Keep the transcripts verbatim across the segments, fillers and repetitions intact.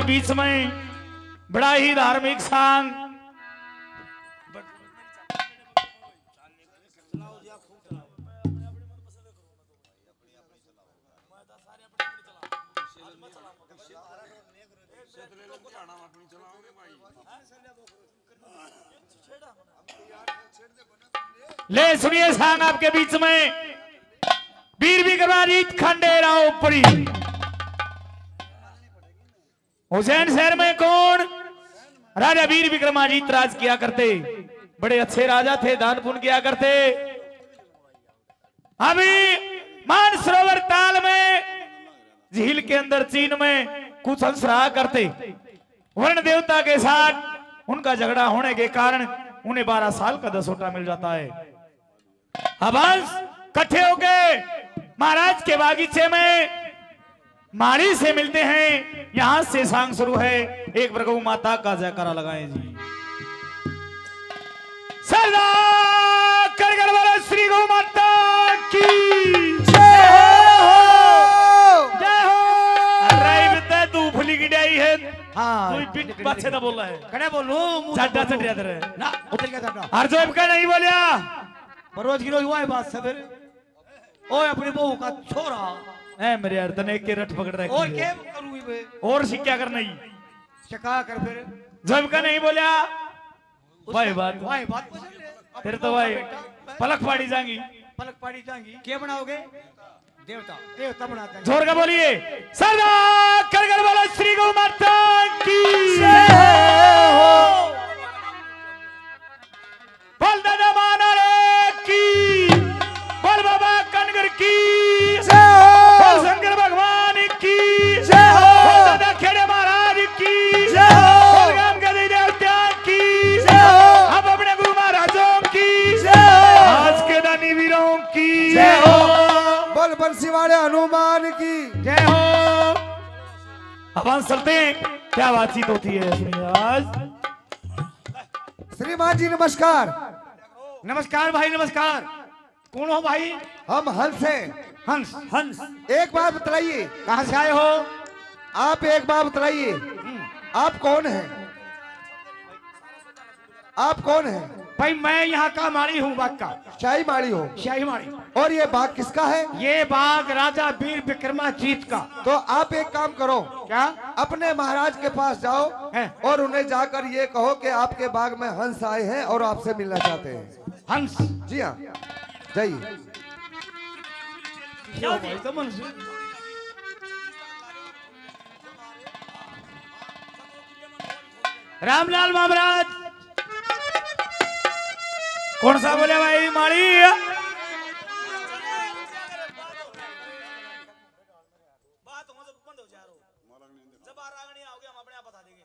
बीच में बड़ा ही धार्मिक स्थान। ले सुनिए, स्थान आपके बीच में वीर विक्रमाजीत खंडेराव पुरी। उज्जैन शहर में कौन राजा? वीर विक्रमाजीत राज किया करते, बड़े अच्छे राजा थे, दान पुण्य किया करते। अभी मानसरोवर ताल में, झील के अंदर चीन में कुछ हंस रहा करते। वरुण देवता के साथ उनका झगड़ा होने के कारण उन्हें बारह साल का दसोटा मिल जाता है। अब हंस इकट्ठे होके महाराज के बागीचे में माली से मिलते हैं। यहाँ से सांग शुरू है। एक बार गौ माता का जयकारा लगाएं जी। सरदार कर कर बोलो श्री गौ माता की जय हो। जय हो। अरे इब ते तू फुली गिड़ाई है। हाँ। कोई बिट पाछे ना बोला है। कड़े बोलूं, मुंह जाडा बोलूं। चढ़िया तेरे। ना, उतर गया जाडा। और जो इबका नहीं बोलिया। पर रोज की रोज हुआ है बात सवेरे। ओए अपनी बहू का छोरा। ए मेरे यार, तने एक के रट पकड़ रखी और है। क्या करूंगी बे? और सी क्या करना ही? चका कर फिर। जब का नहीं बोला। उसका भाई बात। भाई बात पसंद है। तेरे तो भाई बेटा। पलक फाड़ी जाएंगी। पलक फाड़ी जाएंगी। क्या बनाओगे? देवता। देवता बनाते हैं। जोर का बोलिए। सरदार कर कर बोलो श्री गौ माता की जय हो। बोल दादा मानारे की, बोल बाबा कनगर की जय हो। बोल शंकर भगवान की जय हो। बोल दादा खेड़े महाराज की जय हो। बोल गांव के देवता की जय हो। अब अपने गुरु महाराजों की जय हो। आज के दानी वीरों की जय हो। बोल बंसी वाले हनुमान की जय हो। अब हम चलते हैं, क्या बातचीत होती है आज। श्रीमान जी नमस्कार। नमस्कार भाई नमस्कार। कौन हो भाई? हम हंस हैं। हंस। हंस। एक बात बतलाइए। कहाँ से आए हो? आप एक बात बतलाइए। हम्म। आप कौन हैं? आप कौन हैं? भाई मैं यहाँ का माली हूँ बाग का। शाही माली हो? शाही माली। और ये बाग किसका है? ये बाग राजा वीर विक्रमाजीत का। तो आप एक काम करो। क्या? अपने महाराज के पास जाओ हैं। और उन्हें जाकर ये कहो कि आपके बाग में हंस आए हैं और आपसे मिलना चाहते हैं। हंस। जी हाँ, जाइए। क्या हो भाई, समझ? रामलाल महाराज। कौन सा बोले भाई माली? बात हो जब बंद हो जा रो। जब आ रागणी आओगे हम अपने आप बता देंगे।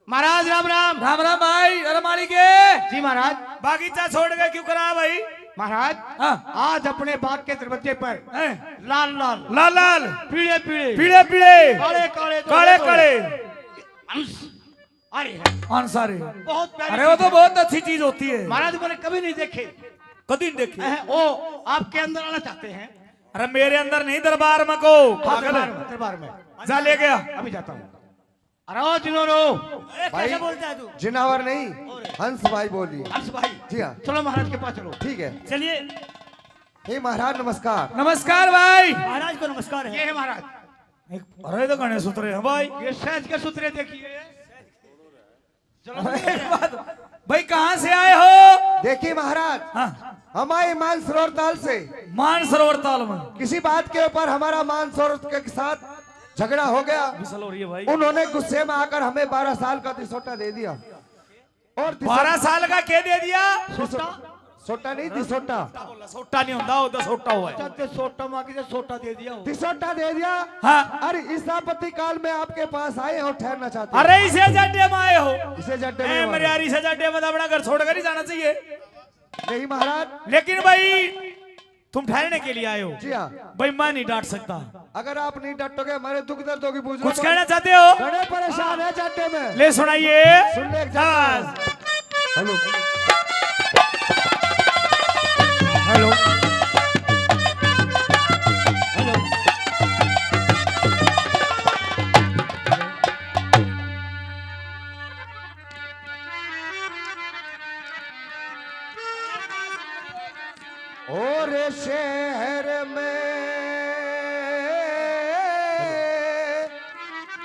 महाराज राम राम। राम राम भाई। अरे माली के। जी महाराज। बागीचा छोड़ के क्यों करा भाई? महाराज, हाँ। आज अपने बाग के दरवाजे पर हैं। लाल लाल। लाल लाल। पीले पीले। पीले पीले। काले काले। काले काले। हंस। अरे है। हंस आ रहे हैं। बहुत प्यारी अरे वो चीज तो है। बहुत अच्छी चीज होती है। महाराज मैंने कभी नहीं देखे। कभी नहीं देखे। हैं, वो आपके अंदर आना चाहते हैं। अरे मेरे अंदर नहीं, दरबार में को। हाँ, पागल है। दरबार में, दरबार में। जा ले गया। अभी जाता हूँ। अरे ओ जिनोरो। अरे भाई, कैसे बोलता है तू? जिनावर नहीं, हंस भाई बोलिए। हंस भाई। जी हाँ। चलो महाराज के पास चलो। ठीक है। चलिए। हे महाराज नमस्कार। नमस्कार भाई। महाराज को नमस्कार है। ये है महाराज। एक, अरे तो घणे सुथरे हैं भाई। ये सहज के सुथरे देखिए। चलो। अरे बात, भाई कहाँ से आए हो? देखिए महाराज, हाँ। हम आए मानसरोवर ताल से। मानसरोवर ताल में। किसी बात के ऊपर हमारा मानसरोवर के साथ झगड़ा हो गया। विसल हो रही है भाई। उन्होंने गुस्से में आकर हमें बारह साल का दिसोटा दे दिया। और दिसो- बारह साल का क्या दे दिया? दिसो-, सोटा नहीं, दिसोटा। सोटा बोला, सोटा नहीं होता, वो तो सोटा हुआ है। अच्छा, ते सोटा मांगी तो सोटा दे दिया हो। दिसोटा दे दिया। हाँ। अरे इस आपत्ति काल में आपके पास आए हैं और ठहरना चाहते हैं। अरे इसे जड्डे में आए हो। इसे जड्डे में ए, आए हो। मेरे यार, इसे जड्डे में तो अपना घर छोड़कर ही जाना चाहिए। नहीं महाराज। लेकिन भाई, तुम ठहरने के लिए आए हो। जी हाँ। भाई, मैं नहीं डांट सकता। अगर आप नहीं डांटोगे, हमारे दुख दर्द होगी, बुझ लो कुछ तो। कहना चाहते हो? बड़े परेशान है जाते में। ले सुनाइए। सुन ले एक जाते हाँ। में। हेलो। हेलो। हेलो।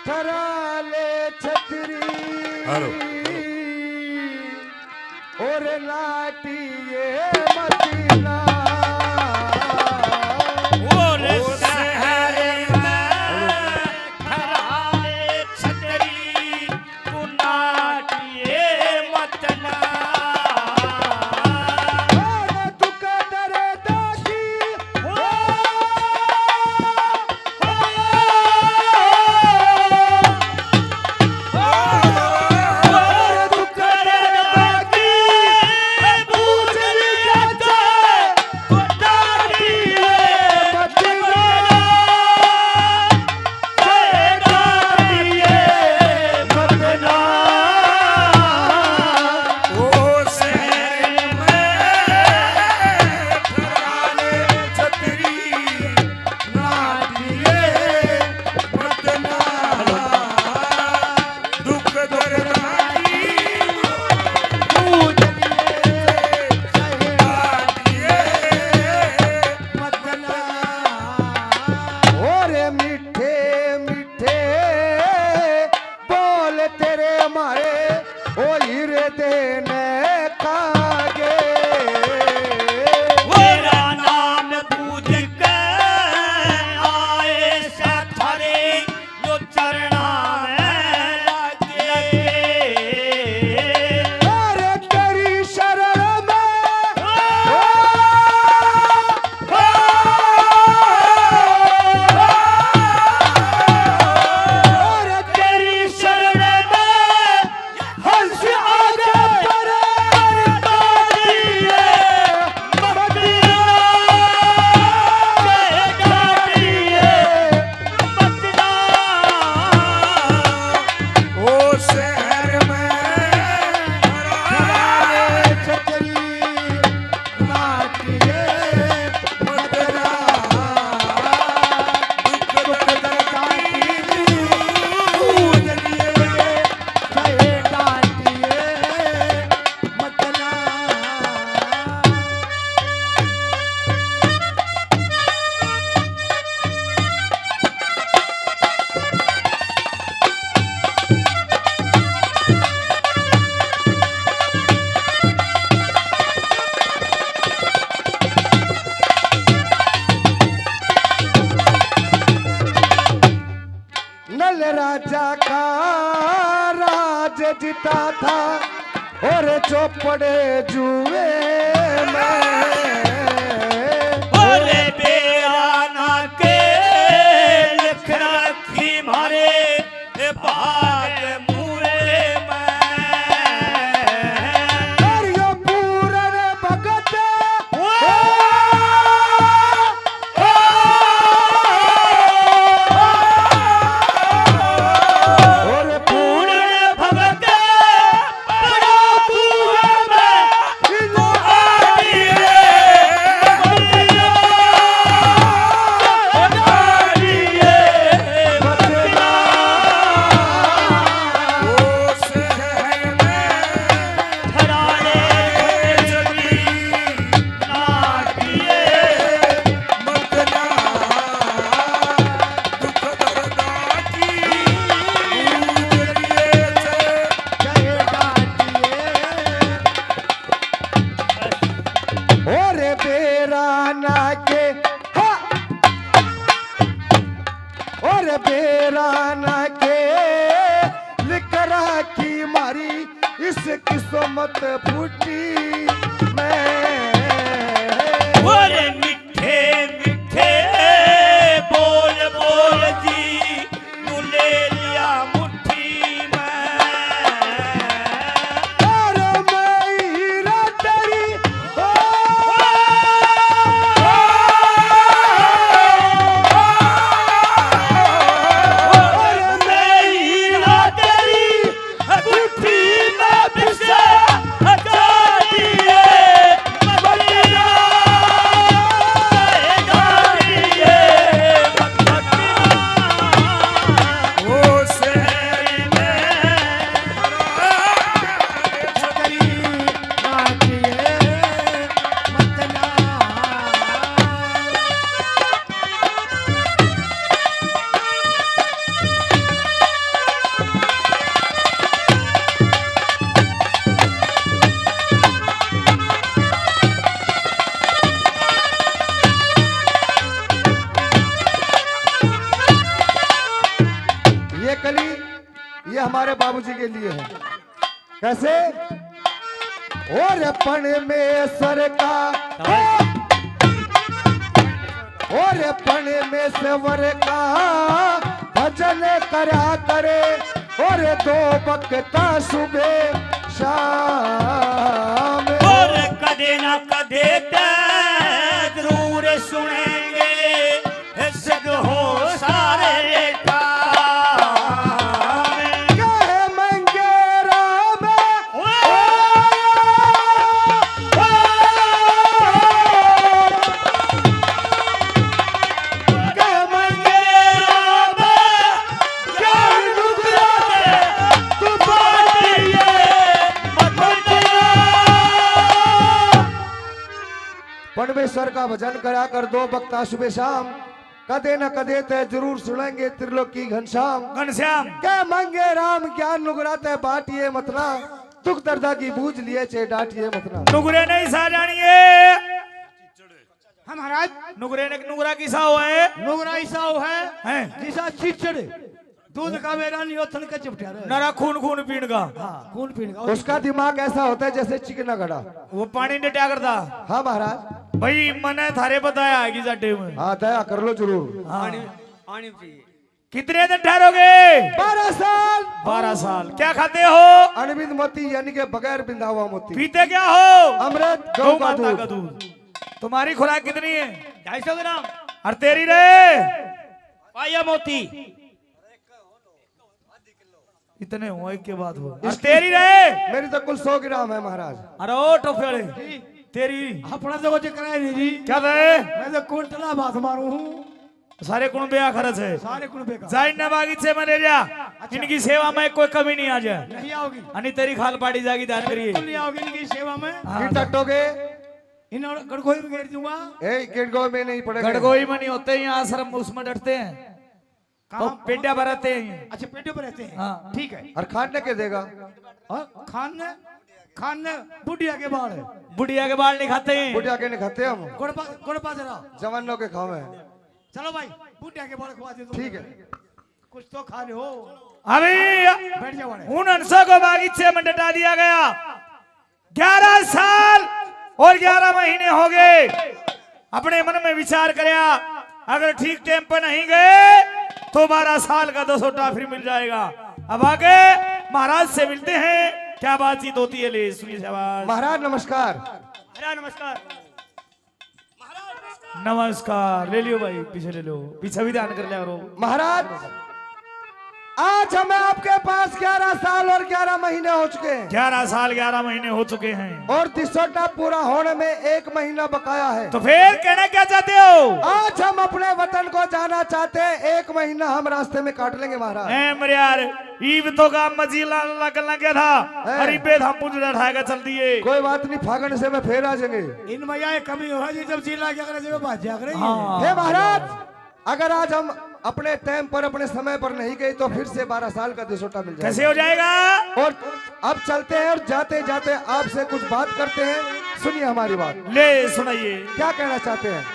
थराले छतरी हेलो, हेलो। और लाटिए मत ना। और शहर में थराले छतरी, तू नाटिए मत ना। और दुख दर्द की, ओ, और मीठे मीठे बोल तेरे मारे ओ हिरदे ने खागे। तेरा नाम बूझ के आए से थारे यो चरणा में लागे। अरे तेरी शरण में, ओ, ओ, अरे तेरी शरण में हंस आगे पर तारी है मदीना, जय काली है मदीना। ओ शहर में हराए छतरी नाटिए मदीना, दुख दर्द काटी पूजनिए, जय काटिए मदीना। नल राजा का राज जिता था और चौपड़े जुए में। अरे बेरा ना के लिख रखी मारे ए भाग मूरे में। अरे यो पूरन भगत ओ, ओ, ओ, और पूर्ण भगत पड़ा कुएं में, इल्हाम दिए, बदला, बदला दिए, बदला। ओ शहर में घराने जल्दी ना दिए, मत ना दुख दर्द की गूंज दिए से। और बेरा ना के, हा! और बेरा ना के लिख राखी मारी इस किस्मत फूटी में। और मीठे मीठे बोल बोल जी नू ले लिया मुट्ठी में। अरे मैं हीरा तेरी, ओ, ओ, ओ, अरे मैं हीरा तेरी गुत्थी में पिसे हटा दिए, लिए, ये हमारे बाबूजी के लिए है। कैसे? और परमेश्वर का, और परमेश्वर का भजन करा करे, और दो वक्ता सुबह शाम। और कदे ना कदे ते जरूर सुनेंगे, सद हो सारे काम। कह मंगे राम, ओ, ओ, ओ, कह मंगे राम, ज्ञान नुकरा तू बाटिए मत दिया। परमेश्वर का भजन करा कर दो वक्ता सुबह शाम, कदे न कदे ते जरूर सुनेंगे त्रिलोकी घनश्याम। घनश्याम। कह मंगे राम ज्ञान नुगरा ते बाटिए मतना, दुख दर्दा की बूझ लिए चे डाटिए मतना। नुगरे नहीं सा जानिए। हाँ महाराज। नुगरे ने, नुगरा किसा हो है? नुगरा ऐसा हो है, हैं? जिसा चिचड़ दूध का बेरा नहीं हो, थन के चिपटिया रहे। नरा खून, खून पीण का। हाँ, खून पीण का। उसका दिमाग ऐसा होता है जैसे चिकना घड़ा। वो पानी डटिया करता। हाँ महाराज। भाई, मने थारे बताया है कि जाटे में। हाँ, दया कर लो जरूर। हाँ। आनी, आनी चाहिए। कितने दिन ठहरोगे? बारह साल। बारह साल। क्या खाते हो? अनबिंद मोती, यानी कि बगैर बिंधा हुआ मोती। पीते क्या हो? अमृत, गौ गौ का माता दूध। का दूध। तुम्हारी खुराक कितनी है? ढाई सौ ग्राम। और तेरी रे? पाया मोती। इतने हो, एक के बाद हो। और इसकी, तेरी रे? मेरी तो कुल सौ ग्राम है महाराज। अरे ओ टोपे वाले, तेरी? अपना तो कुछ कराए नहीं जी। क्या दे? मैं तो कुंटला बात मारू हूँ। सारे कुणबे आ खर्च है। सारे कुणबे का। जाइन ने बागीचे में ले जा। अच्छा। इनकी सेवा में कोई कमी नहीं आ जाए। नहीं आओगी। अनि तेरी खाल पाड़ी जागी, ध्यान करिए। बिल्कुल नहीं आओगी इनकी सेवा में। हाँ। फिर टट्टोगे? इन गड़गोई में घेर दूंगा। ए, गड़गोई में नहीं पड़ेगा। गड़गोई में नहीं होते, यहाँ आश्रम उसमें डटते हैं। तो कहाँ? पेड्या पर रहते हैं। अच्छा, पेड्या पर रहते हैं। हाँ। ठीक है। और खान ने क्या देगा? हाँ, खान ने, खान ने बुढ़िया के बाल। बुढ़िया के बाल नहीं खाते हैं। बुढ़िया के नहीं खाते हम। गुड़ पा-, गुड़ बाजरा। जवानों के खावे। चलो भाई, बुढ़िया के बाल खवा दे तुम। ठीक है। कुछ तो खा लो। अभी बैठ जाओ, उन अनसों को बागीचे में डटा दिया गया। ग्यारह साल और ग्यारह महीने हो गए। अपने मन में विचार करया, अगर ठीक टाइम पर नहीं गए तो बारह साल का दसोटा फिर मिल जाएगा। अब आगे महाराज से मिलते हैं, क्या बातचीत होती है, ले सुनिए। शाबाश। महाराज नमस्कार। महाराज नमस्कार। नमस्कार। ले लियो भाई, पीछे ले लो, पीछे भी ध्यान कर लिया करो। महाराज, आज हमें आपके पास ग्यारह साल और ग्यारह महीने हो चुके हैं। ग्यारह साल ग्यारह महीने हो चुके हैं। और दसोटा पूरा होने में एक महीना बकाया है। तो फिर कहना क्या चाहते हो? आज हम अपने वतन को जाना चाहते हैं, एक महीना हम रास्ते में काट लेंगे महाराज। ए मेरे यार, ईब तो गाम में जी ला-, लगन लग गया था, हैं? और इबे था पुंजड़ा ठाएगा चल दिए। कोई बात नहीं, फागण से मैं फिर आ जाएंगे। इन भैया ये कमी हो जी, जब जी ला क्या करे, जब भाज्या करे। हाँ। हे महाराज, अगर आज हम अपने टाइम पर, अपने समय पर नहीं गए तो फिर से बारह साल का दसोटा मिल जाएगा। कैसे हो जाएगा? और अब चलते हैं और जाते जाते आपसे कुछ बात करते हैं, सुनिए हमारी बात। ले सुनाइए। क्या कहना चाहते हैं?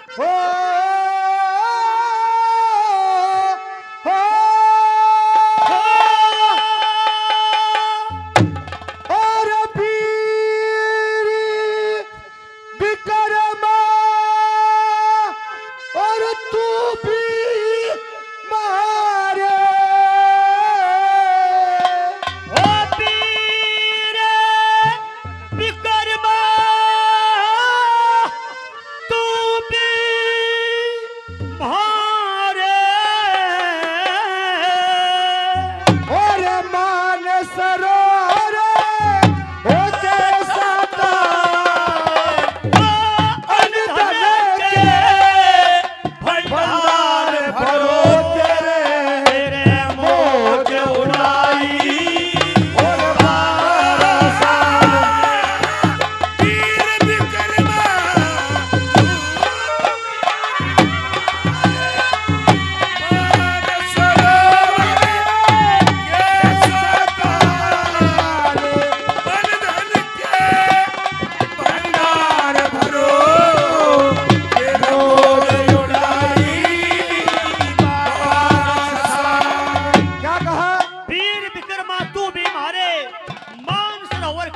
हो, हो, और पीर विक्रमा, और तू भी मारे। ओ पीर विक्रमा, तू भी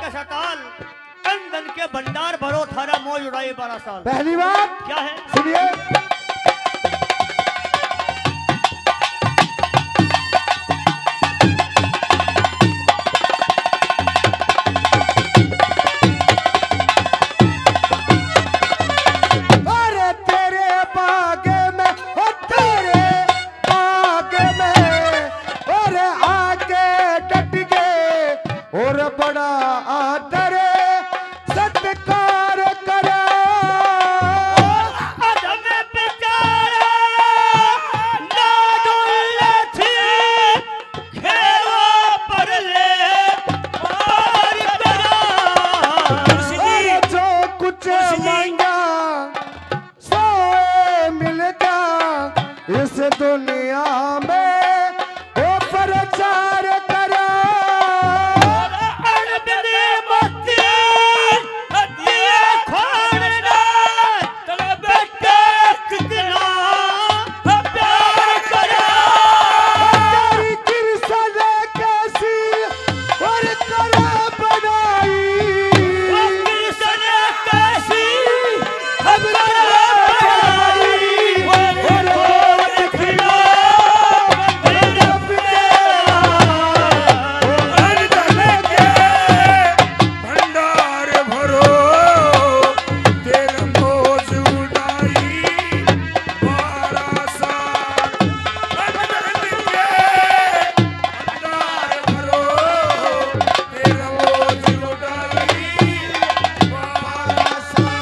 ऐसा ताल, तन धन के भंडार भरो, थारा मौज उड़ाई बारह साल। पहली बात क्या है? सुनिए। अरे तेरे बाग में, ओ तेरे बाग में, अरे आके डट गए और बड़ा आदर सत्कार करो। अदम बेचारा ना दौलत खेवा पर ले पार करा। अरे जो कुछ मांगा सोए मिलता इस दुनिया में, ओ प्रचार करो। अरविंद मोती दिए खोड़ना, तन बेटे कितना प्यार करो। तेरी कृष्ण कैसी और करा बनाई। वो कृष्ण कैसी हम करा बनाई। वो देखो दिखला, वो देखो दिखला। भंडार भरो, तेरे मौज उड़ाई। बारह साल बदल के भंडार भरो, तेरा मौज उड़ाई। बारह साल।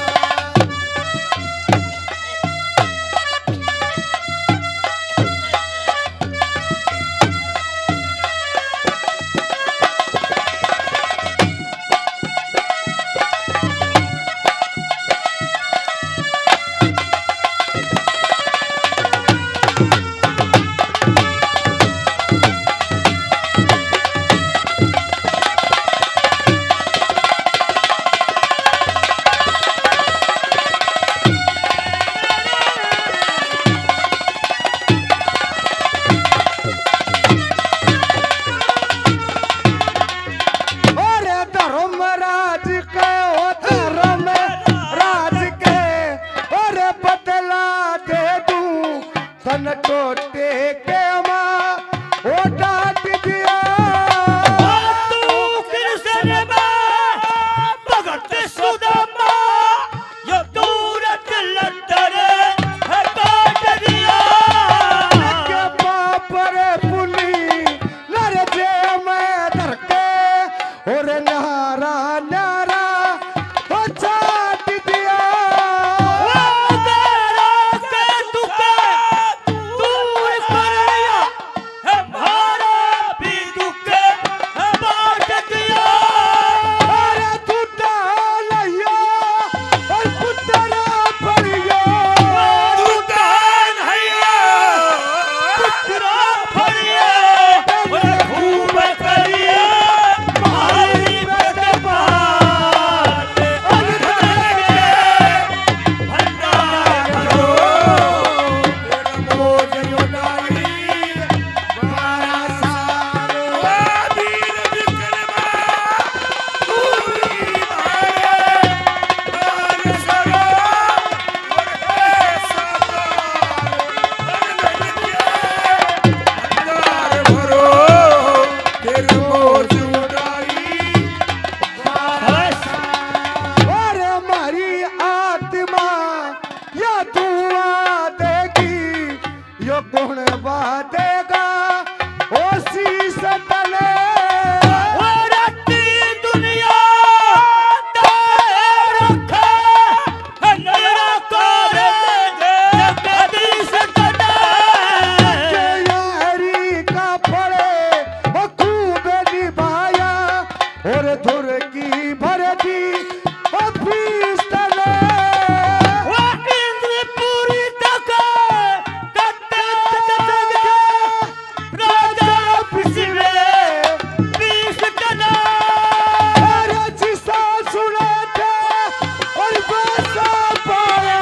अरे धर्मराज के, ओ धर्मराज के, अरे बदला दे दूं तन टोटे के माँ, ओ डांट दिया। तू कृष्ण में भगत सुदामा, यो दूरत लत्तर है काट दिया। के पापर पुनी नर जे मैं धर के, और न्यारा न्यारा ओ छाट दिया। ओ तेरा के दुखे दूर कर दिया। हमारा भी दुख है बांट दिया। अरे टूटा लैया और पुतरा भरिया। दुकान हैया, पुतरा भरिया, और खूब करिया, मारी बेटे बात, और भंडार भरो, तेरा मौज उड़ाई। बारह साल। ओ वीर विक्रमा, तू भी मारे, दान सरो, और ऐसा दान, धन धन के भंडार भरो, तेरे मौज उड़ाई। बारह साल। अरे म्हारी आत्मा या दुआ देगी, यो कौन बातेगा ओ शीश तले। ओ राती दुनिया दाए रखे, नजरा करे जगदीश तले। के यारी का फले ओ खूब निभाया, और धुर की भर दी ओ फीस तले। ओ इंद्रपुरी तक कत्ते जगह राजा पिछले बीस टना। अरे जिसा सुने थे और वैसा पाया।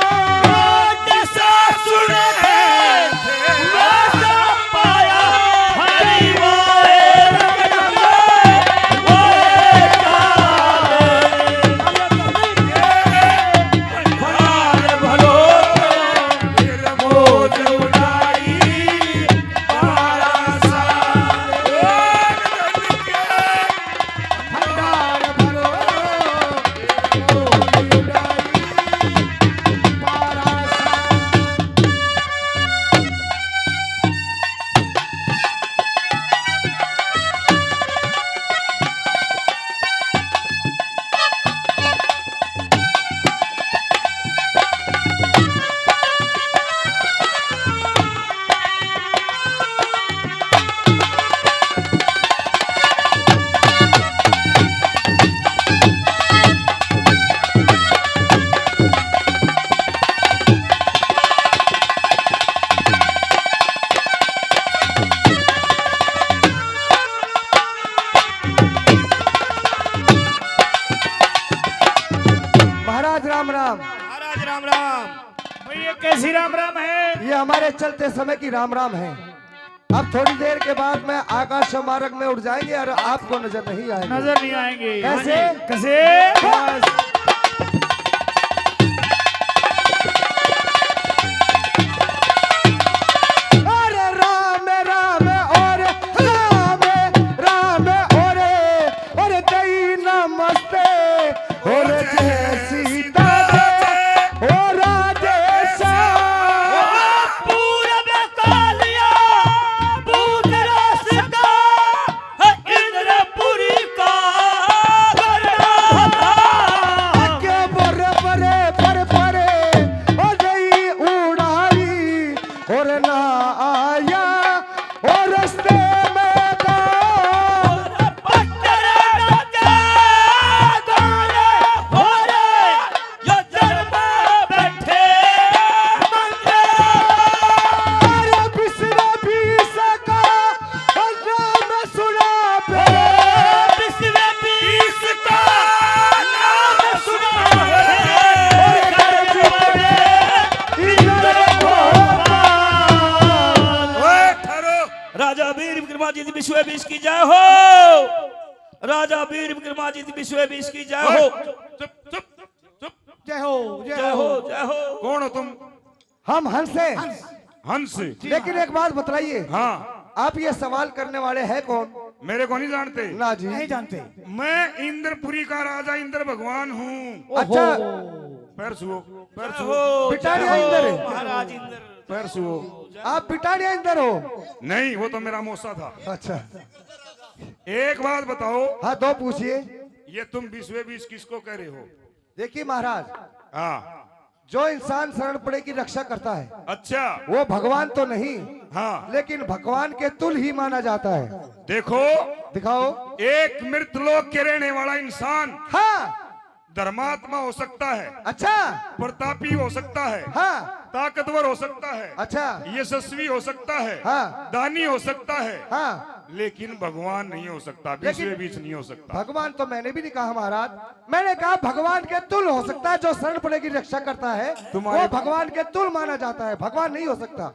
जिसा सुने थे वैसा पाया। हरी वाले रंग में वो एक राम राम। महाराज राम राम। भाई, ये कैसी राम राम है? ये हमारे चलते समय की राम राम है। अब थोड़ी देर के बाद में आकाश मार्ग में उड़ जाएंगे और आपको नजर नहीं आएंगे। नजर नहीं आएंगे। कैसे? कैसे? बस। अरे राम राम और राम राम और, और जय नमस्ते और जय सीता जय। ओ राधे श्याम। पूरब कालिया, पूरब रस का, इंद्रपुरी का करना था। के बरे बरे पर परे, ओ जई उड़ाई, और ना आया, और रस्ते में का। पत्थर न जागो रे, हो रे, यो जन्म बैठे मंगे। अरे बिसवे बीस का नाम सुना बे। बिसवे बीस का नाम सुना बे। अरे कर दीवाने इंद्र भगवान। ओए, ठहरो। राजा वीर विक्रमादित्य विश्व बीस की जय हो। राजा वीर विक्रमादित्य विश्व बीस की जय हो। चुप, चुप, चुप। जय हो, जय जय हो, हो। जय हो। कौन हो तुम? हम हंस हैं। हंस। हंस। जी लेकिन महाराज। एक बात बतलाइए। हाँ। आप ये सवाल करने वाले हैं कौन? मेरे को नहीं जानते। ना जी। नहीं जानते। मैं इंद्रपुरी का राजा इंद्र भगवान हूँ। ओहो। अच्छा। पैर छुओ, पैर छुओ। बिटानिया इंद्र है। महाराज इंद्र। पैर छुओ। आप बिटानिया इंद्र हो? नहीं, वो तो मेरा मौसा था। अच्छा। एक बात बताओ। हाँ, दो पूछिए। ये तुम बीसवे बीस किसको कह रहे हो? देखिए महाराज, हाँ। जो इंसान शरण पड़े की रक्षा करता है, अच्छा। वो भगवान तो नहीं, हाँ। लेकिन भगवान के तुल ही माना जाता है। देखो, दिखाओ। एक मृत लोक के रहने वाला इंसान, हाँ। धर्मात्मा हो सकता है, अच्छा। प्रतापी हो सकता है, हाँ। ताकतवर हो सकता है, अच्छा। यशस्वी हो सकता है, हाँ। दानी हो सकता है, हाँ। लेकिन भगवान नहीं हो सकता, लेकिन बीसवे बीस नहीं हो सकता। भगवान तो मैंने भी नहीं कहा महाराज, मैंने कहा भगवान के तुल हो सकता है, जो शरण पड़े की रक्षा करता है, तुम्हारे वो भगवान के तुल माना जाता है, भगवान नहीं हो सकता।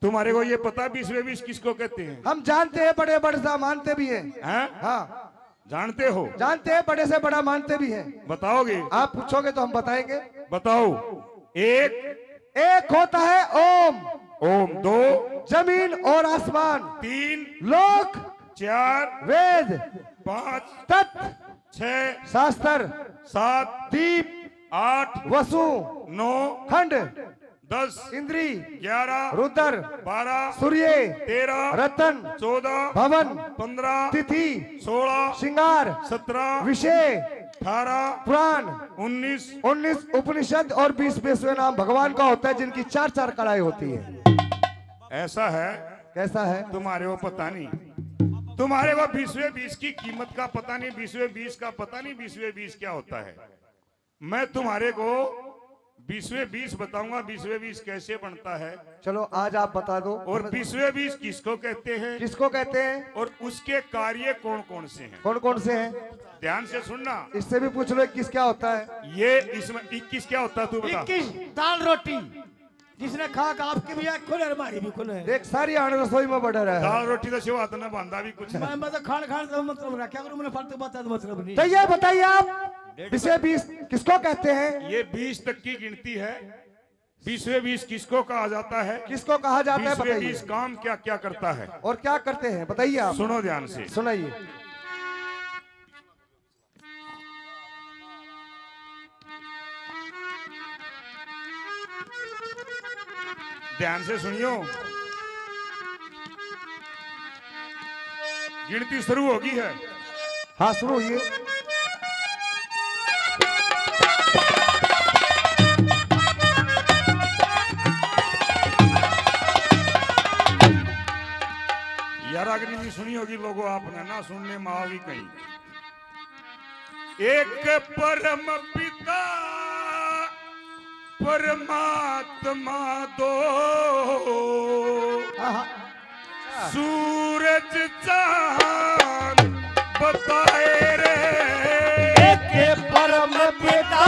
तुम्हारे को ये पता बीसवे बीस किसको कहते हैं? हम जानते हैं, बड़े बड़े सा मानते भी हैं। हैं? हाँ। जानते हो? जानते हैं, बड़े से बड़ा मानते भी हैं। बताओगे? आप पूछोगे तो हम बताएंगे। बताओ। एक। एक होता है ओम। ओम। दो। जमीन और आसमान। तीन। लोक। चार। वेद। पाँच। तत्व। छह। शास्त्र। सात। दीप। आठ। वसु। नौ। खंड। दस। इंद्री। ग्यारह। रुद्र। बारह। सूर्य। तेरह। रतन। चौदह। भवन। पन्द्रह। तिथि। सोलह। श्रृंगार। सत्रह। विषय। अठारह। पुराण। उन्नीस। उन्नीस उपनिषद और बीस बीसवें नाम भगवान का होता है, जिनकी चार चार कलाएं होती है। ऐसा है। कैसा है? तुम्हारे को पता नहीं, तुम्हारे को बीसवे बीस की कीमत का पता नहीं, बीसवे बीस का पता नहीं, बीसवे बीस क्या होता है। मैं तुम्हारे को बीसवे बीस बताऊंगा, बीसवे बीस कैसे बनता है। चलो, आज आप बता दो। और बीसवे बीस किसको कहते हैं? किसको कहते हैं? और उसके कार्य कौन कौन से हैं? कौन कौन से हैं? ध्यान से सुनना। इससे भी पूछ लो, इक्कीस क्या होता है? ये इसमें इक्कीस क्या होता है, तू बता। इक्कीस दाल रोटी, जिसने खा के आपकी भी आँख खुले और हमारी भी खुले। देख, सारी आन रसोई में बड़ा रहा है। दाल रोटी तो सिवा तो ना बनता भी कुछ। मैं, मैं तो खान खान से मतलब रहा, क्या करूँ, मैंने फालतू बात है तो मतलब नहीं। तो ये बताइए आप, बीसवे बीस किसको कहते हैं? ये बीस तक की गिनती है। बीसवे बीस किसको कहा जाता है? किसको कहा जाता है, बीसवे बताइए। बीस काम क्या क्या करता है? और क्या करते हैं, बताइए आप। सुनो ध्यान से। सुनाइए। ध्यान से सुनियो, गिनती शुरू होगी है। हाँ, शुरू हुई है। यार, अगली नहीं सुनी होगी लोगों आपने, ना सुनने में आओगी कहीं। एक परम पिता परमात्मा दो, आहा। सूरज चांद बताए रे। एक परम पिता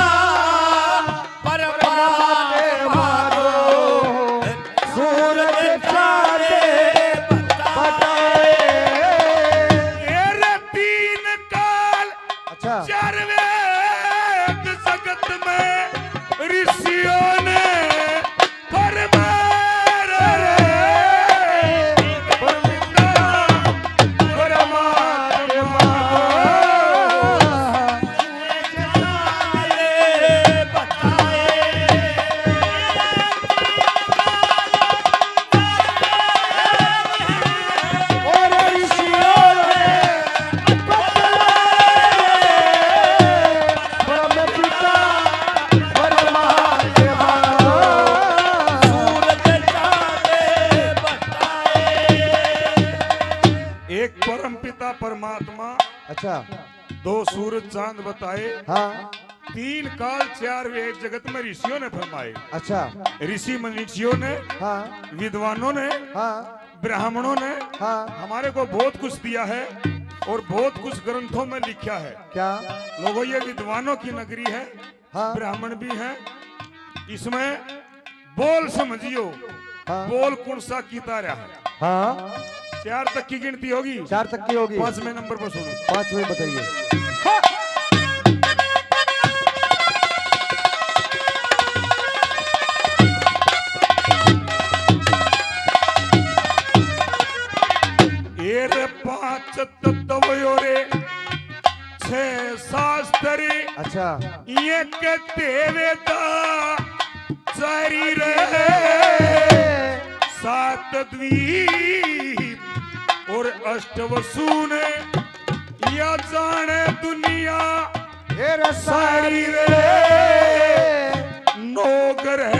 चार वेद जगत में ऋषियों ने फरमाए रे, परमात्मा। एक परम पिता परमात्मा, अच्छा। दो सूरज चांद बताए, हाँ। तीन काल चार वेद जगत में ऋषियों ने फरमाए। अच्छा। ऋषि मुनियों ने, हाँ। विद्वानों ने, हाँ। ब्राह्मणों ने, हाँ। हमारे को बहुत कुछ दिया है और बहुत कुछ ग्रंथों में लिखा है। क्या? लोगों, ये विद्वानों की नगरी है, हाँ। ब्राह्मण भी हैं। इसमें बोल समझियो, हाँ। बोल कौन सा किता रहा है। हाँ। चार तक की गिनती होगी। चार तक की होगी। पांचवें नंबर पर सुनो। पांचवें बताइए। हाँ। ए रे पांच तत्व यो रे छह शास्त्र। अच्छा। एक देवता चारी रे, सात द्वीप और अष्ट वसु ने, या जाने दुनिया हे रे सारी रे। नौ ग्रह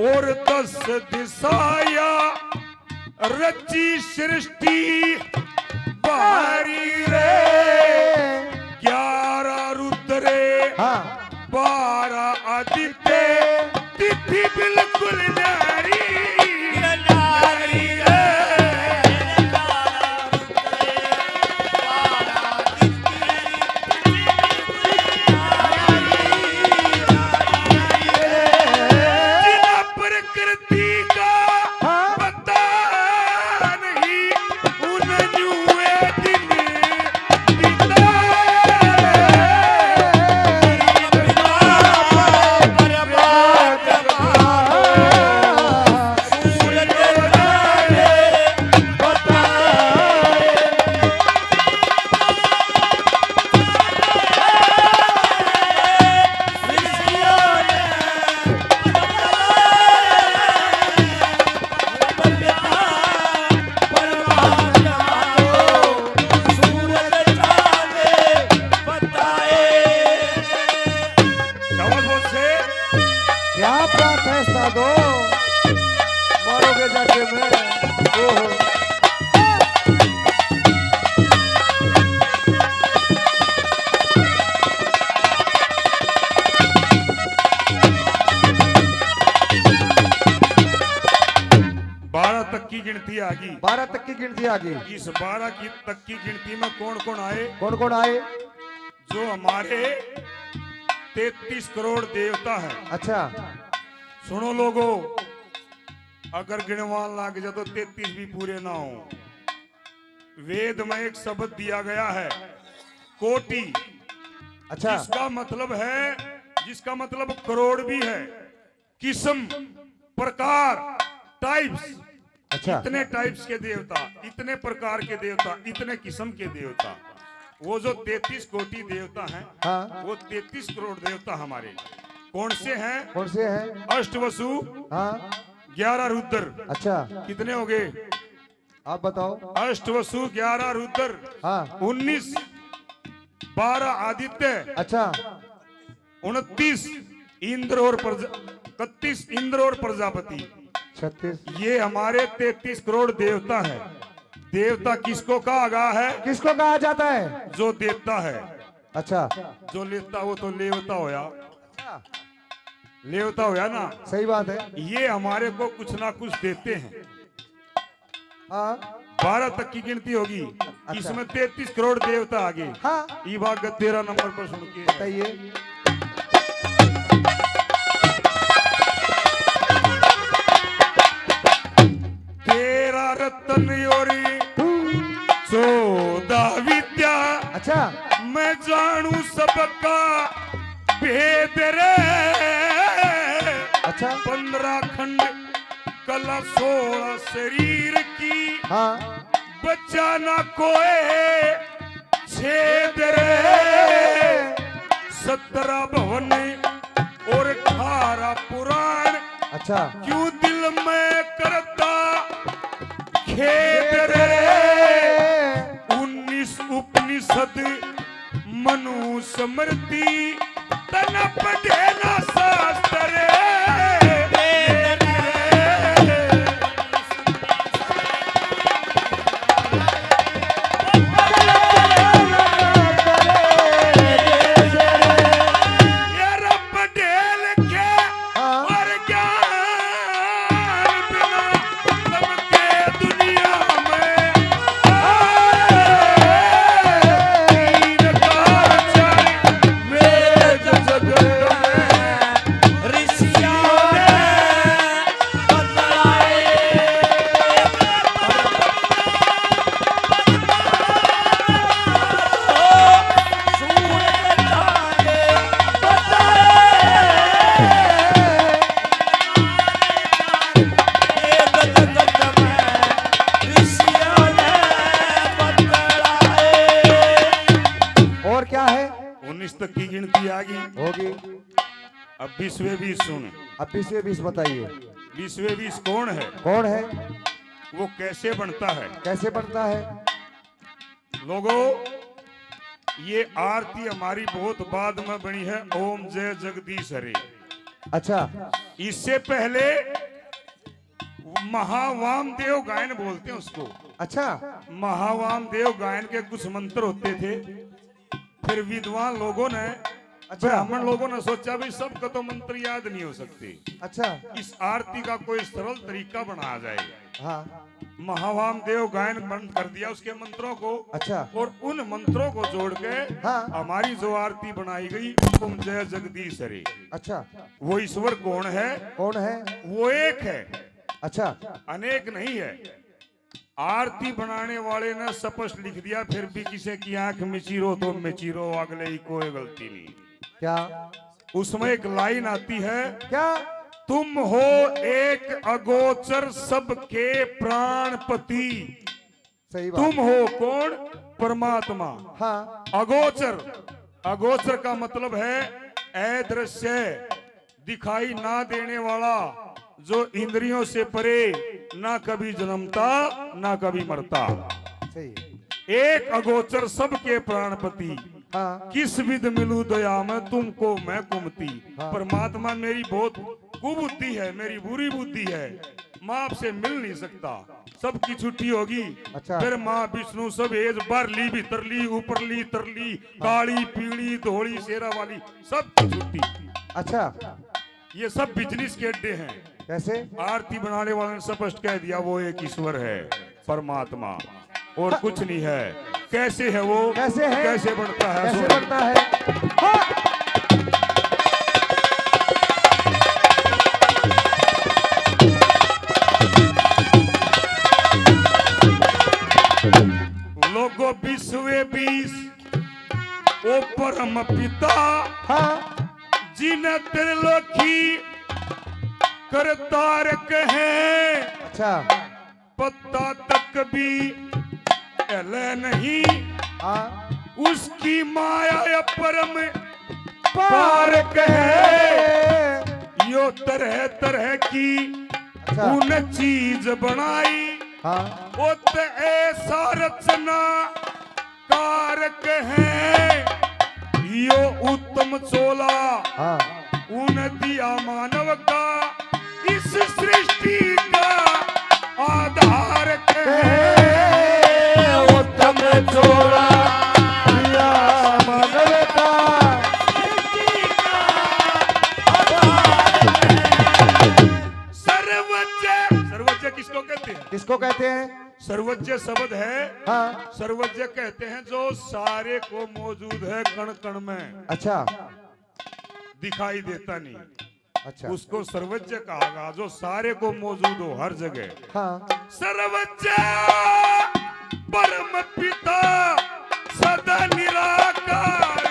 और दस दिशाया, रची सृष्टि भारी रे। ग्यारह रुद्र, हाँ। बारह आदित्य, तिथि बिल्कुल न्यारी, न्यारी रे। जिन प्रकृति का, हाँ। पता नहीं उन न्यूए दिन क्या बात है साधो, मारोगे जाके में। ओहो। बारह तक की गिनती आ गई। बारह तक की गिनती आ गई। इस बारह की तक की गिनती में कौन कौन आए? कौन कौन आए? जो हमारे तैंतीस करोड़ देवता हैं। अच्छा। सुनो लोगो, अगर गिनवान लग जा तो तैंतीस भी पूरे ना हो। वेद में एक शब्द दिया गया है, कोटि। अच्छा। जिसका मतलब है, जिसका मतलब करोड़ भी है। किस्म, प्रकार, टाइप्स। अच्छा। इतने टाइप्स के देवता, इतने प्रकार के देवता, इतने किस्म के देवता। वो जो तैंतीस कोटि देवता हैं, हाँ। वो तैंतीस करोड़ देवता हमारे कौन से हैं? कौन से हैं? अष्ट वसु, हाँ। ग्यारह रुद्र। अच्छा। कितने हो गए? आप बताओ। अष्ट वसु, ग्यारह रुद्र, हाँ। उन्नीस, बारह आदित्य, अच्छा। उनतीस इंद्र और प्रजा-, इकतीस इंद्र और प्रजापति। छत्तीस। ये हमारे तैंतीस करोड़ देवता हैं। देवता किसको कहा गया है? किसको कहा जाता है? जो देता है। अच्छा। जो लेता, वो तो लेवता होया। अच्छा। लेवता होया ना। सही बात है। ये हमारे को कुछ ना कुछ देते हैं। हाँ। बारह तक की गिनती होगी। अच्छा। इसमें तैंतीस करोड़ देवता आ गए। हाँ। इब आगे तेरह नंबर पर सुन के। बताइए। तेरह रत्न योरी, हम्म। चौदह विद्या। अच्छा। मैं जान अणु सबका भेद रे। अच्छा। पन्द्रह खंड कला सोलह शरीर की। हाँ। बचा ना कोए छेद रे। सत्रह भवन और अठारह पुराण। अच्छा। क्यों दिल में करता खेद रे। उन्नीस उपनिषद मनुस्मृति तन पढ़े ना शास्त्र। यार पटेल के हाँ। और ज्ञान बिना सबके दुनिया में तीन काल चल वेद जगत में ऋषियों ने बतलाए। और क्या है? उन्नीस तक की गिनती आ गई। होगी। अब बीसवें बीस सुन। अब बीसवें बीस बताइए। बीसवें बीस कौन है? कौन है? वो कैसे बनता है? कैसे बनता है? लोगो, ये आरती हमारी बहुत बाद में बनी है, ओम जय जगदीश हरे। अच्छा। इससे पहले महावामदेव गायन बोलते हैं उसको। अच्छा। महावामदेव गायन के कुछ मंत्र होते थे, फिर विद्वान लोगों ने, अच्छा। ब्राह्मण लोगों ने सोचा, भाई, सबको तो मंत्र याद नहीं हो सकते। अच्छा। इस आरती का कोई सरल तरीका बनाया जाए। हाँ। महावामदेव गायन बंद कर दिया उसके मंत्रों को। अच्छा। और उन मंत्रों को जोड़ के हाँ। हमारी जो आरती बनाई गई, ओम जय जगदीश हरे। अच्छा। वो ईश्वर कौन है? कौन है? वो एक है। अच्छा। अनेक नहीं है। आरती बनाने वाले ने स्पष्ट लिख दिया, फिर भी किसी की आंख मिची रो तो मिची रो, अगले ही कोई गलती नहीं। क्या? उसमें एक लाइन आती है, क्या? तुम हो एक अगोचर सबके प्राणपति। सही बात। तुम हो कौन? परमात्मा। हाँ। अगोचर, अगोचर का मतलब है अदृश्य, दिखाई ना देने वाला, जो इंद्रियों से परे, ना कभी जन्मता, ना कभी मरता। सही। एक अगोचर सबके प्राणपति, हाँ। किस विध मिलूं दया में तुमको मैं कुमति। हाँ। परमात्मा, मेरी बहुत कुबुद्धि है, मेरी बुरी बुद्धि है, मैं आपसे मिल नहीं सकता। सबकी छुट्टी होगी। अच्छा। ब्रह्मा, विष्णु, सब एज, बाहरली, भीतरली, ऊपरली, तरली, हाँ। काली, पीली, धोली, शेरा वाली, सब छुट्टी। अच्छा। ये सब बिजनेस के अड्डे हैं। कैसे? आरती बनाने वाले ने स्पष्ट कह दिया, वो एक ईश्वर है, परमात्मा, और हाँ। कुछ नहीं है। कैसे है वो? कैसे है? कैसे बनता है? कैसे सुन। बनता है? हाँ। लोगो, विश्व बीस, ओ परम पिता, हाँ। जिन्हें त्रिलोकी करतारक है। अच्छा। पत्ता तक भी हिले नहीं। हाँ। उसकी माया अपरम पारक है। यो तरह तरह की अच्छा। उन चीज बनाई। हाँ। उत ऐसा रचना कारक है। यो उत्तम चोला हाँ। उन दिया मानव का, इस सृष्टि का आधारक है। उत्तम चोला दिया मानव का। सर्वज्ञ, सर्वज्ञ किसको कहते हैं? किसको कहते हैं? सर्वज्ञ शब्द है, हाँ। सर्वज्ञ कहते हैं जो सारे को मौजूद है कण कण में। अच्छा। दिखाई देता नहीं। अच्छा। उसको सर्वज्ञ कहागा, जो सारे को मौजूद हो हर जगह। हाँ। सर्वज्ञ परम पिता सदा निराकार।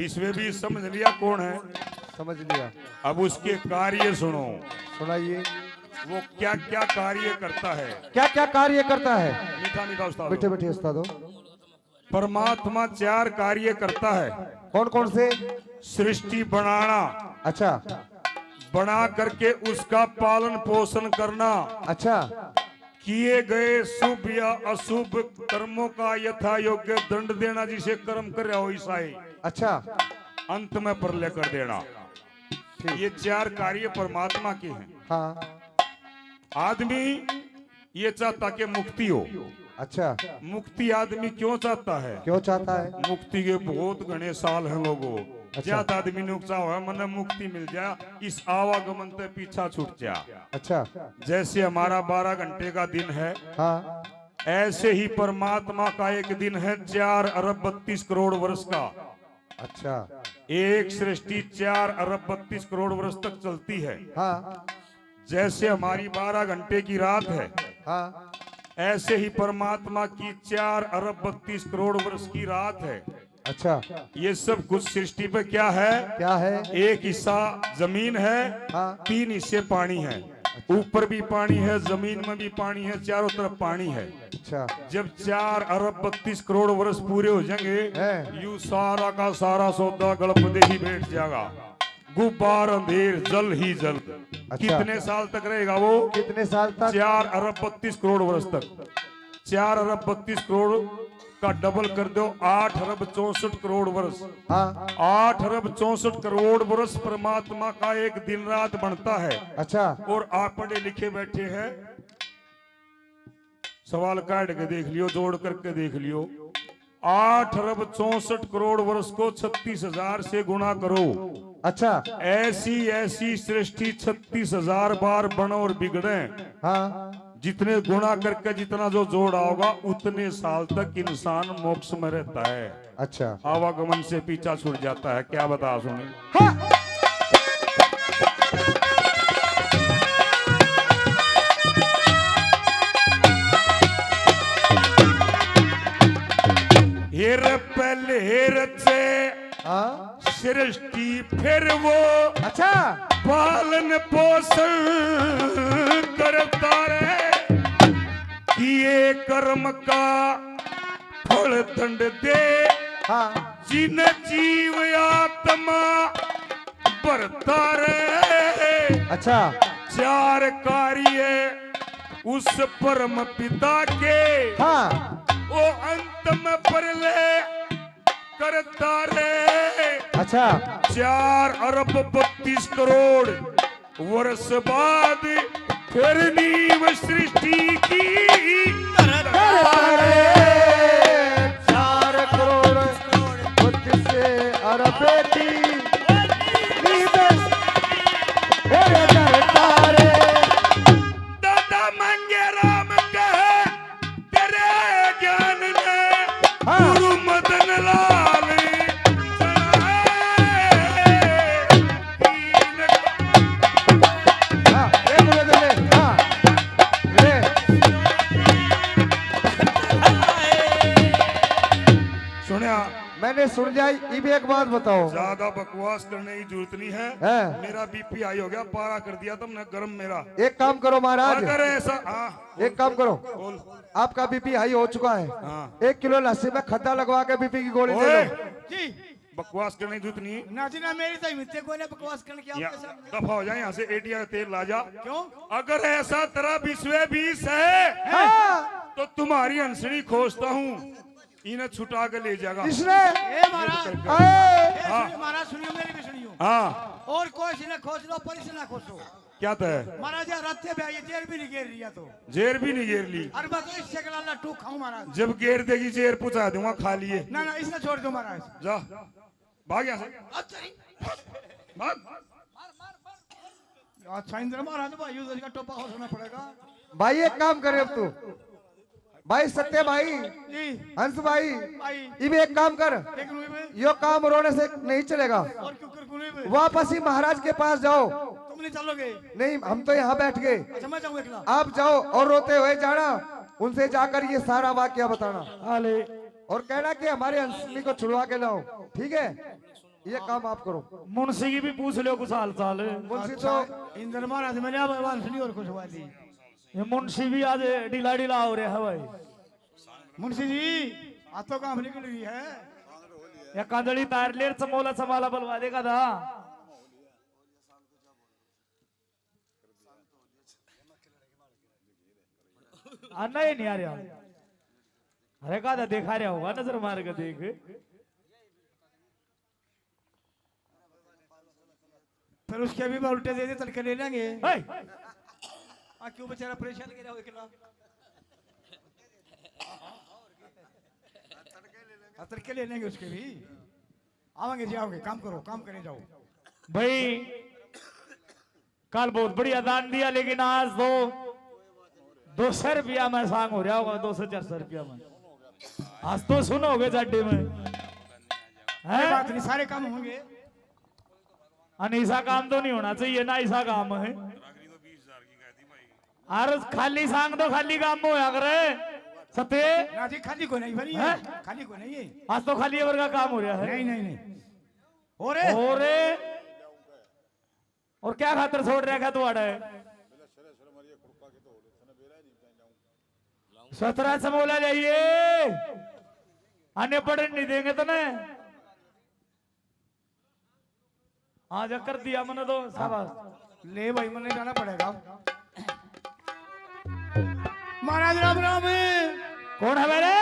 इसमें भी समझ लिया कौन है। समझ लिया। अब उसके कार्य सुनो। सुनाइए। वो क्या क्या कार्य करता है। क्या क्या कार्य करता है? मीठा मीठा उस्ताद। मीठे मीठे उस्तादो। परमात्मा चार कार्य करता है। कौन कौन से? सृष्टि बनाना, अच्छा। बना करके उसका पालन पोषण करना, अच्छा। किए गए शुभ या अशुभ कर्मों का यथा योग्य दंड देना, जिसे कर्म कर रहा हो ईसाई, अच्छा। अंत में प्रलय कर देना। ठीक। ये चार कार्य परमात्मा के हैं। हाँ। आदमी ये चाहता कि मुक्ति हो। अच्छा। मुक्ति आदमी क्यों चाहता है? क्यों चाहता है? मुक्ति के बहुत घने साल हैं लोगों। अच्छा। ज्यादा आदमी ने चाहा है, मन्ने मुक्ति मिल जाए, इस आवागमन ते पीछा छूट जा। अच्छा। जैसे हमारा बारह घंटे का दिन है, हाँ। ऐसे ही परमात्मा का एक दिन है चार अरब बत्तीस करोड़ वर्ष का। अच्छा। एक सृष्टि चार अरब बत्तीस करोड़ वर्ष तक चलती है। हाँ। जैसे हमारी बारह घंटे की रात है, हाँ। ऐसे ही परमात्मा की चार अरब बत्तीस करोड़ वर्ष की रात है। अच्छा। ये सब कुछ सृष्टि पे क्या है? क्या है? एक हिस्सा जमीन है, हाँ। तीन हिस्से पानी है। ऊपर भी पानी है, जमीन में भी पानी है, चारों तरफ पानी है। अच्छा। जब चार अरब बत्तीस करोड़ वर्ष पूरे हो जाएंगे, हैं। यू सारा का सारा सौदा गलप दे ही बैठ जाएगा। गुब्बार अंधेर, जल ही जल। अच्छा। कितने साल तक रहेगा वो? कितने साल तक? चार अरब बत्तीस करोड़ वर्ष तक। चार अरब बत्तीस करोड़ का डबल कर दो, आठ अरब चौसठ करोड़ वर्ष। हाँ। आठ अरब चौसठ करोड़ वर्ष परमात्मा का एक दिन रात बनता है। अच्छा। और आप पढ़े लिखे बैठे हैं, सवाल काट के देख लियो, जोड़ करके देख लियो। आठ अरब चौसठ करोड़ वर्ष को छत्तीस हजार से गुणा करो। अच्छा। ऐसी ऐसी सृष्टि छत्तीस हजार बार बने और बिगड़े। हाँ। जितने गुणा करके जितना जो जोड़ आओगा, उतने साल तक इंसान मोक्ष में रहता है। अच्छा। आवागमन से पीछा छूट जाता है। क्या बता सुने। हाँ। हेर पहले रचे हाँ। सृष्टि, फिर वो अच्छा। पालन पोषण करता रहे, किए कर्म का फल दंड दे। हाँ। जिन जीव आत्मा भरता रहे। अच्छा। चार कार्य उस परम पिता के, हाँ। वो अंत में प्रलय करता रहे। अच्छा। चार अरब बत्तीस करोड़ वर्ष बाद फिर नीव सृष्टि की। चार करोड़ पच्चीस अरब की नींद फिर धरता रे। दादा मांगे राम कहे तेरे ज्ञान ने हाँ। गुरु मदन लाल चढ़ाए। तीन हाँ, एक मिनट ले, हाँ। ले। सुनिया? मैंने सुन लिया। इब एक बात बताओ। ज्यादा बकवास करने की जरूरत नहीं है। हैं? मेरा बीपी हाई हो गया, पारा कर दिया तुमने गर्म मेरा। एक काम करो महाराज, अगर ऐसा, हाँ, एक काम करो, बोल। आपका बीपी हाई हो चुका है। हाँ। एक किलो लस्सी में खद्दा लगवा के बीपी की गोली ले ओए, लो। जी। बकवास करने की जरूरत नहीं। ना जी ना, मेरी तो हिम्मत कोई ना बकवास करने की या, आपके सामने। दफा हो जाए यहाँ से, एटीआर का तेल ला जा। क्यों? अगर ऐसा तेरा विश्व बीस है, हाँ। तो तुम्हारी हंसनी खोजता हूँ, इन्हें छुटा के ले जाएगा। इसने ए महाराज, आए। ए हाँ। सुनियो महाराज, सुनियो, मेरी भी सुनियो। हाँ, और कोई सी ना खोज लो, पर इसे ना खोजो। क्या तय? महाराज, यार रात पे आई, जेर भी नहीं घेर लिया तो। जेर भी नहीं घेर ली। अरे मैं तो इससे गला टूक खाऊं महाराज। जब घेर देगी जेर, पहुंचा दूंगा, खा लिए। ना ना, इसने छोड़ दो महाराज। जा, भाग यहाँ से। अच्छा जी। भाग। अच्छा इंद्र महाराज, भाई उधर का टोपा खोसना पड़ेगा। भाई एक काम करे अब तू, भाई सत्य भाई, जी। हंस भाई, भाई। इब एक काम कर, एक रुपये में। यो काम रोने से नहीं चलेगा। और क्यों कर गुने में? वापस ही महाराज के पास जाओ। तुम नहीं चलोगे? नहीं, हम तो यहाँ बैठ गए। अच्छा मैं जाऊँ एकला। आप जाओ और रोते हुए जाना, उनसे जाकर ये सारा वाक्य बताना। हाले। और कहना कि हमारे हंसनी को छुड़वा के लाओ, ठीक है? ये काम आप करो। मुंशी की भी पूछ लो कुछ हाल चाल। मुंशी तो अच्छा, इंद्र महाराज में लिया, भगवान सुनी और कुछ वाली। ये मुंशी भी आज ढीला ढीला हो रहा है भाई। मुंशी जी, आज तो काम निकल रही है। ये कांदड़ी तार लेर चमोला चमाला बुलवा देगा था। आ, नहीं, नहीं आ रहा। अरे, कहा था, देखा रहा होगा, नजर मार के देख। फिर उसके भी मैं उल्टे दे दे, तड़के ले लेंगे। हे! आ, क्यों बेचारा परेशान कर रहा हो इकला? हाँ, तड़के ले लेंगे उसके भी। आवेंगे जी, आवेंगे। काम करो, काम करे जाओ। भाई, कल बहुत बढ़िया दान दिया, लेकिन आज तो दो सौ रुपया में सांग हो रहा होगा, दो सौ चार सौ रुपया में। आज तो सुन हो गए जाडे में। कोई हैं? बात नहीं, सारे काम होंगे। अन ऐसा काम तो नहीं होना चाहिए ना, ऐसा काम है। और खाली सांग तो खाली काम में होया करे। सत्य? ना जी, खाली को नहीं बनी है। हैं? खाली को नहीं है। आज तो खाली वर्गा काम हो रहा है। नहीं, नहीं, नहीं। हो रे। हो रे। और क्या खातर छोड़ रहा है तू आड़े? सतरा समोला जाइए, आने पड़न नहीं देंगे तने। आज कर दिया मैंने तो, शाबाश। ले भाई, मैंने जाना पड़ेगा। महाराज राम राम। कौन है मेरे?